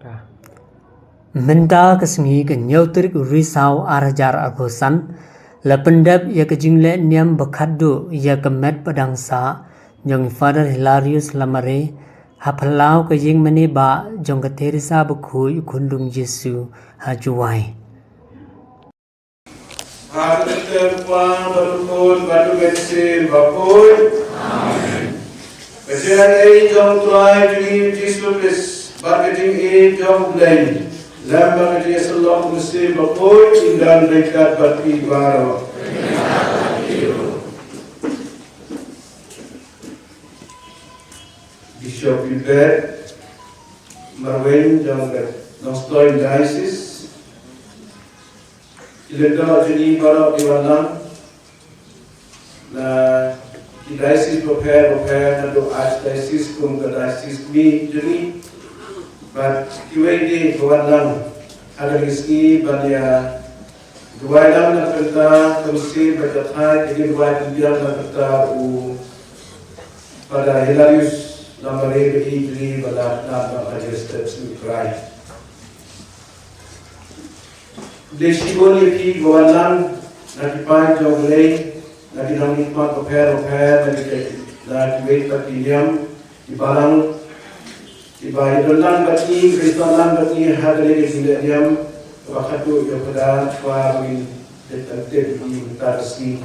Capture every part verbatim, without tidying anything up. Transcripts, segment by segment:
Mynta ka sngi ka hynñiew tarik u Risaw ar hajar arphew san, la pyndep ïa ka jingleh niam ba khatduh ïa ka met ba dang sah jong i Father Hilarius Lamare, ha phyllaw ka ïing mane bah jong ka Teresa Bakhuid u Khundung Jisu ha Jowai. Ha ka kyrteng u Kpa bad u Khun bad u Mynsiem Bakhuid. Amen. Ka jingaiei jong u Trai jong ngi u Jisu Khrist bad ka jingïeit jong u Blei lem bad ka jingïasyllok u Mynsiem Bakhuid, un don ryngkat bad phi baroh. Bishop Gilbert Marwein jong ka Nongstoiñ Diocese. Ki lyngdoh jong ngi baroh ki wan lang na ki diocese bapher bapher, naduh archdiocese kum ka diocese kmie jong ngi, bad kiwei de ki wan lang ha kane ka sngi ban ïa duwai lang na ka bynta ka mynsiem bad ka thaiñ, ki duwai pynbiang na ka bynta u Father Hilarius Lamare ba ïeit jong ngi ba la khnang ban ïa step sha u Trai. Khublei shibun ïa phi ba wan lang na ki paid jong U Blei, na ki nongmihkhmat bapher bapher, na ki, na kiwei pat ki niam, ki balang, kiba ïadon lang bad ngi, kiba ïadon lang bad ngi ha kane ka jingleh niam kaba khatduh ïa u Kpa, ba ngin leit ban tip ïa ki mynta ka sngi.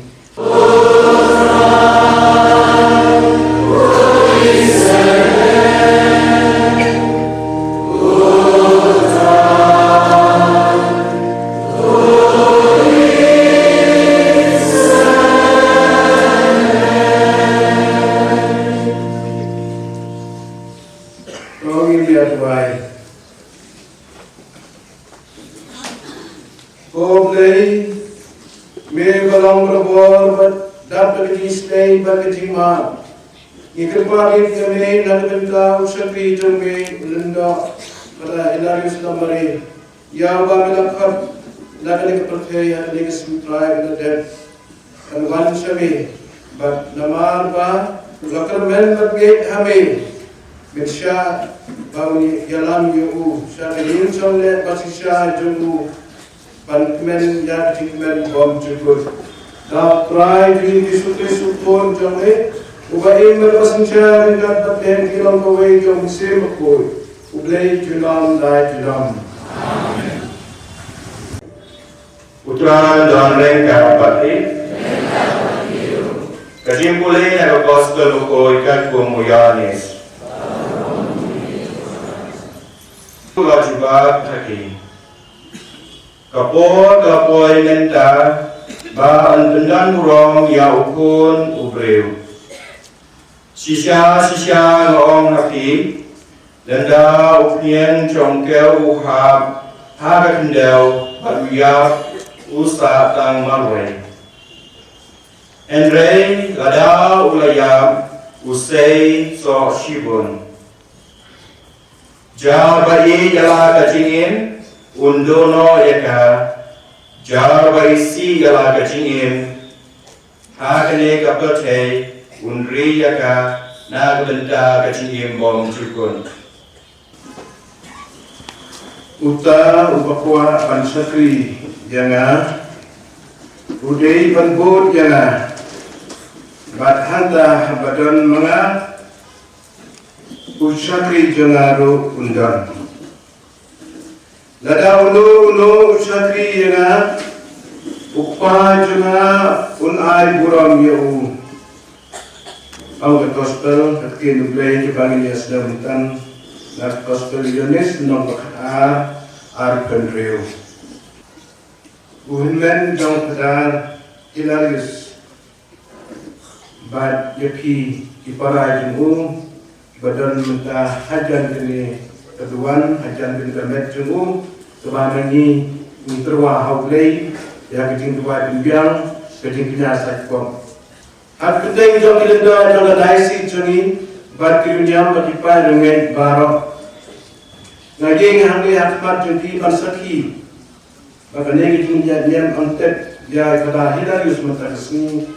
To ngin ïa duwai. Ko Blei, me ba long barabor bad dap da ka jingstad bad ka jingmap. Ngi kyrpad ïa me na ka bynta u shakri jong me u lyngdoh Father Hilarius Lamare, ïa uba me la khot na kane ka pyrthei ha kane ka sngi Trai ba la dep. Kan wan sha me, bad namar ba u la kyrmen bad ngeit ha me, men shah ba un ïalam ïa u sha ka ïing jong leh bad shisha jong u, ban kmen ïa ka jingkmen bymjukut. Da u Trai jong ngi Jisu Khrist u Khun jong me, uba im bad uba synshar ryngkat bad teng ki long kawei jong u Mynsiem Bakhuid, U Blei junom la junom. Amen. U Trai un don ryngkat bad phi. Ka jingpule na ka Gospel bakhuid katkum u Ïoannis. U la jubab ha ki: Ka por ka la poi mynta ba yn pyndonburom ïa u Khun u briew. Shisha shisha nga ong ha phi, lada u khñiang jong u kew u hap ha ka khyndew bad u ïap, u sah tang marwei. Hynrei lada u la ïap, u sei soh shibun. Jar ba ïeit ïa la ka jingim, un duh noh ïa ka. Jar ba isih ïa la ka jingim ha kane ka pyrthei, un ri ïa ka na ka bynta ka jingim bymjukut. Uta uba kwah ban shakri ïa nga, u dei ban bud ïa nga. Bad hangta haba don ma nga, u shakri jong nga ruh un don. Lada uno uno u shakri ïa nga, u Kpa jong nga un ai burom ïa u. Ong ka Gospel, ka ktien U Blei kaba ngin ïa sdang mynta, na ka Gospel Ïoannis lynnong ba khatar, arphew hynriew. U hynmen jong u Father Hilarius bad ïa phi ki para jong u kiba don mynta hajan kane ka duwan, hajan kane ka met jong u, kaba ma ngi ngi tyrwa ha U Blei ïa ka jingduwai pynbiang, ka jingkñia sait pop. Ha ka kyrteng jong ki lyngdoh jong ka diocese jong ngi bad ki riewniam bad ki paid riewngeit baroh, nga ïeng hangne ha khmat jong phi ban sakhi ba kane ka jingïaid niam ym tep ïa i Father Hilarius mynta ka sngi,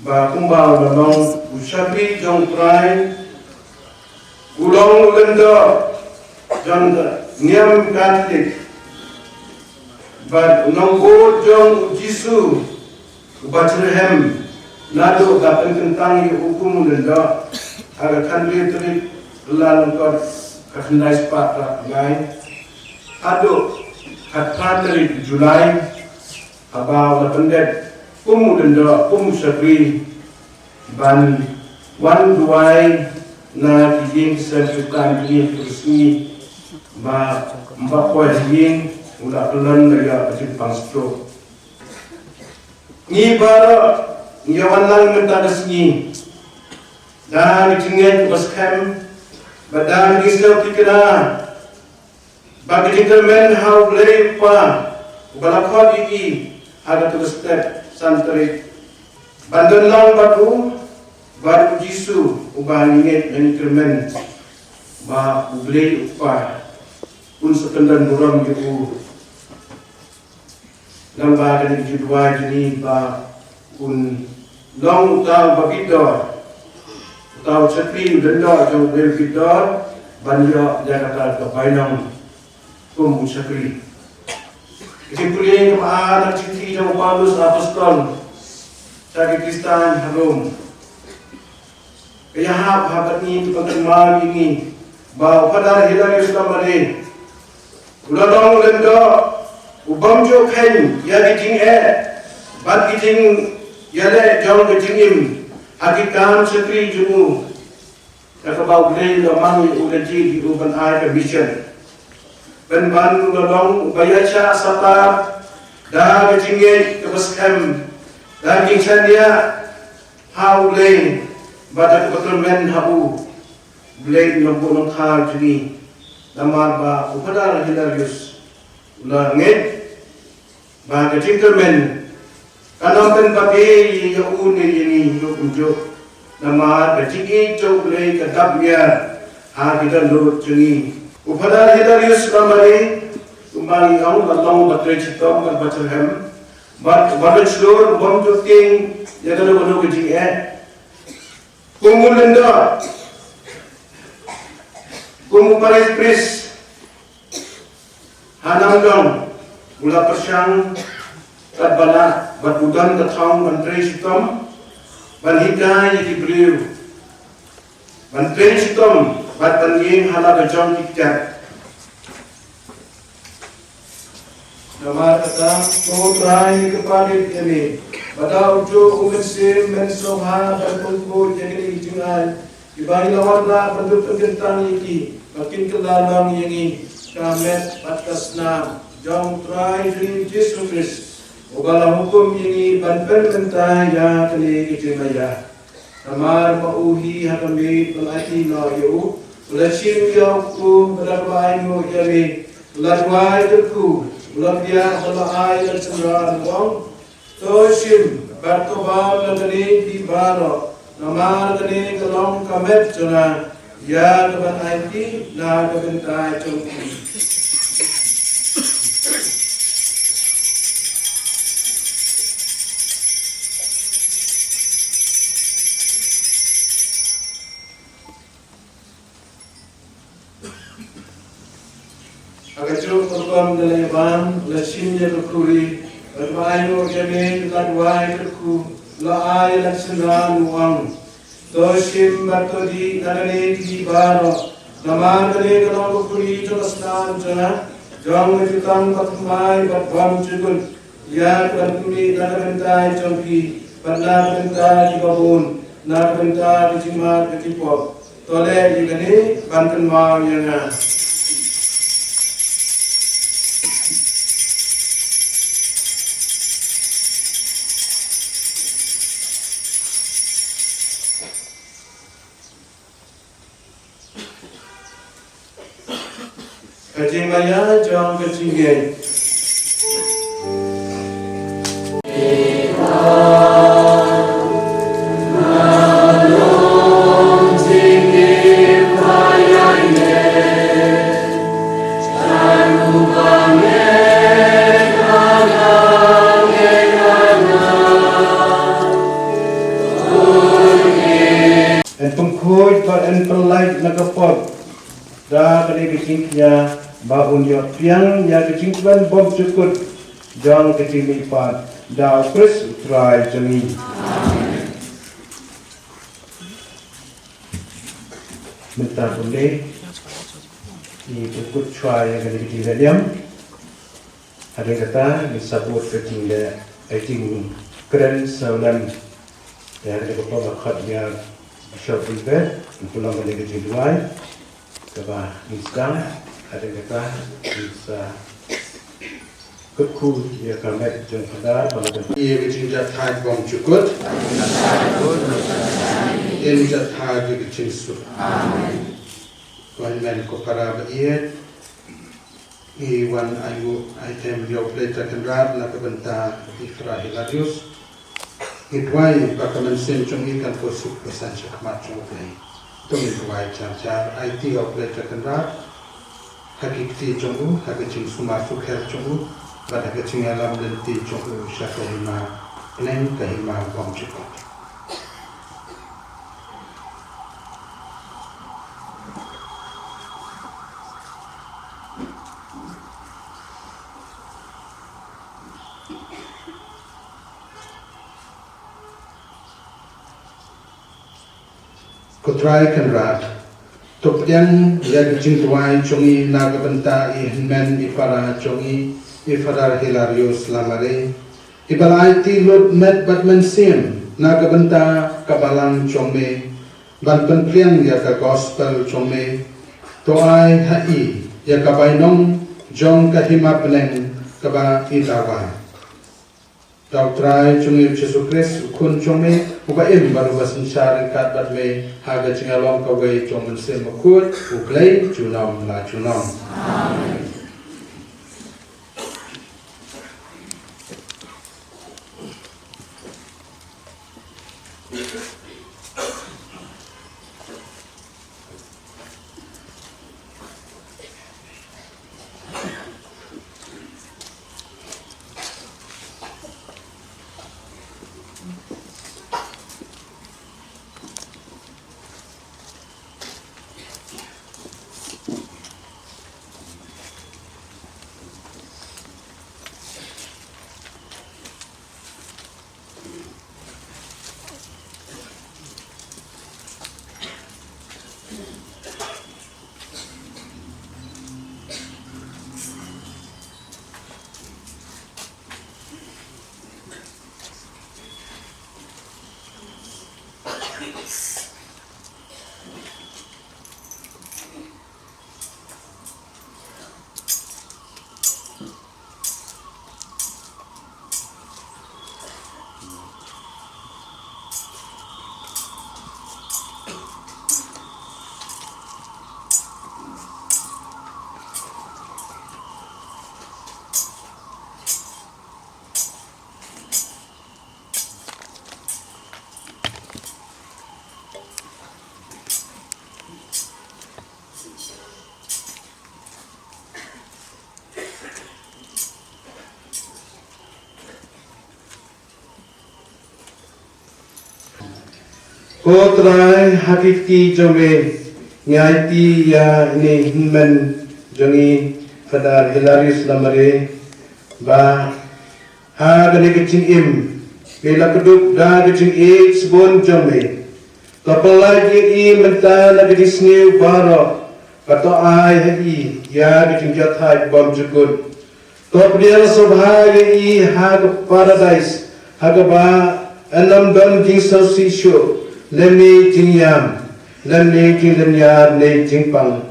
ba kumba u la long u shakri jong U Trai, u long u lyngdoh jong ka niam Katholik, bad u nongbud jong u Jisu u Bethlehem, naduh ka pynkyntang ïa u kum u lyngdoh ha ka khathynriew tarik Kyllalyngkot, ka khyndai spah phra phew lai, haduh ka phra tarik July, haba u la pyndep kum u lyngdoh, kum u shakri, ban wan duwai na ki ïing ki sem ki kam ki ïing ki sngi, ba ym pat poi ha ïing, u la kyllon, la ïoh ka jingpang stroke. Ngi baroh ngi ïa wan lang mynta ka sngi da ka jingngeit kaba skhem, bad da ka jingsngew thikna bad ka jingkyrmen ha U Blei U Kpa uba la khot ïa ngi ha katu ka step san tarik ban don lang bad u, bad u Jisu uba ngi ngeit, ngi kyrmen ba U Blei U Kpa un sa pyndon burom ïa u. Lyngba kane ka jingduwai jong ngi ba un long uta uba bit dor, uta u shakri u lyngdoh jong U Blei uba bit dor, ban ïoh ïa kata ka bainong kum u shakri. Ka jingpule kaba ar na ka shithi jong u Paulus Apostol sha ki Khristan ha Rom. Ka ïahap ha bad ngi, ka pynkynmaw ïa ngi ba u Phadar Hilarius Lambare u la long u lyngdoh u bym ju kheiñ ïa ki jingeh bad ki jingïaleh jong ka jingim ha ki kam shakri jong u. Da kaba U Blei u la mang ïa u, u la jied ïa u ban ai ka mission. Pynban u la long uba ïaishah satar da ka jingngeit kaba skhem, da ka jingshaniah ha U Blei, bad da kaba kyrmen ha u. U Blei u nongbuh nongthaw jong ngi, namar ba u Phadar Hilarius u la ngeit ba ka jingkyrmen kan ym pynpaw ïa u ne ïa ngi ruh kumjuh, namar ka jingïeit jong U Blei ka dap ïa ha ki dohnud jong ngi. U Phadar Hilarius Lambare, kumba ngi ong, u la long uba trei shitom bad uba trei shitom, bad uba trei shlur, u bym ju tieng ïa kano kano ka jingeh. Kum u lyngdoh, kum u parish priest ha Namdong, u la pyrshang katba lah bad u don ka thong ban trei shitom, ban hikai ïa ki briew ban trei shitom bad ban ïeng ha la ka jong ki kjat. Namar kata, ko Trai, kyrpad ïa me ba da ujuh u Mynsiem Men sngewbha ban pynkhuid ïa kine ki jingai kiba ngi la wanrah, ban pynkyntang ïa ki ba kin kylla long ïa ngi ka met bad ka snam jong U Trai jong ngi Jisu Khrist, uba la hukum ïa ngi ban pynmynta ïa kane ka jingmaïa. Namar ba u hi ha ka miet ba la aiti noh ïa u, u la shim ïa u kpu, bad da kaba ainguh ïa me u la duwai kyrkhu, u la pdiah bad u la ai ïa la ka shynrang, u ong: To shim bad to bam na kane phi baroh, namar kane ka long ka met jong nga, ïa kaban aiti na ka bynta jong phi. Ha kajuh ka rukom da la ïa bam, la shim ïa ka khuri, bad ba ainguh ïa me, la duwai kyrkhu, la ai ïa la ka shynrang, u ong: To shim bad to dih na kane phi baroh, namar kane ka long ka khuri jong ka snam jong nga, jong ka jutang bathymmai bad bymjukut, ïa kaban pynmih na ka bynta jong phi bad na ka bynta kiba bun, na ka bynta ka jingmad ka jingpop. To leh ïa kane ban kynmaw ïa nga. Ka jingmaïa jong ka jingngeit. Yn pynkhuid bad yn pynlait na ka pop da kane ka Ïa ba un ïoh pdiang ïa ka jingkmen bymjukut jong ka jingmihpat da U Khrist U Trai jong ngi. Mynta kumne, ngi pynkut shuwa ïa kane ka jinglehniam. Hadien kata, ngin sa bud ka jingleh, ka jingkren sawlem. Ïa kane ka por ba khot ïa Bishop Wilbert, un pynlong kane ka jingduwai. Kaba ngin sdang, hadien kata, ngin sa kyrkhu ïa ka met jong Phadar, ba la ïa ka jingjahthait bymjukut. Ïa ka jingjahthait ïa ka jingsuk. Amen. Ko hynmen ko para ba ïeit, ngi wan ainguh ai tem ïa U Blei Trai Kynrad na ka bynta i Phadar Hilarius. Ngi duwai ba ka mynsiem jong i kan pynsuk pynsan sha khmat jong U Blei. To ngin duwai jar jar, aiti ïa U Blei Trai Kynrad ha ki kti jong u, ha ka jingsumar sukher jong u, bad ha ka jingïalam lynti jong u sha ka hima bneng, ka hima bymjukut. Ko Trai Kynrad, to pdiang ïa ka jingduwai jong ngi na ka bynta i hynmen i para jong ngi, i Phadar Hilarius Lamare, i ba la aiti lut met bad mynsiem na ka bynta ka balang jong me, ban pynphriang ïa ka gospel jong me. To ai ha i ïa ka bainong jong ka hima bneng kaba i dawa. Da U Trai jong ngi U Jisu Khrist, U Khun jong me, uba im bad uba synshar ryngkat bad me, ha ka jingïalong kawei jong U Mynsiem Bakhuid, U Blei junom la junom. Amen. Ko Trai, ha ki kti jong me, ngi aiti ïa ine i hynmen jong ngi, Phadar Hilarius Lamare, ba ha kane ka jingim, me la kdup da ka jingïeit shibun jong me. To pynlait ïa i mynta na ka jingsniew baroh, bad to ai ha i ïa ka jingjahthait bymjukut. To pdiang sngewbha ïa i ha ka paradais, ha kaba ym don jingsngewsih shuh, lymne jingïam, lymne jinglynñiar ne jingpang.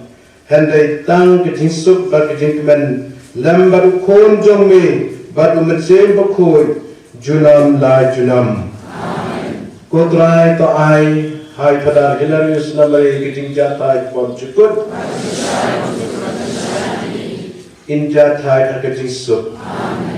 Hynrei tang ka jingsuk bad ka jingkmen lem bad U Khun jong me bad U Mynsiem Bakhuid, junom la junom. Amen. Ko Trai, to ai ha i Phadar Hilarius Lamare ka jingjahthait bymjukut. In jahthait ha ka jingsuk. Amen.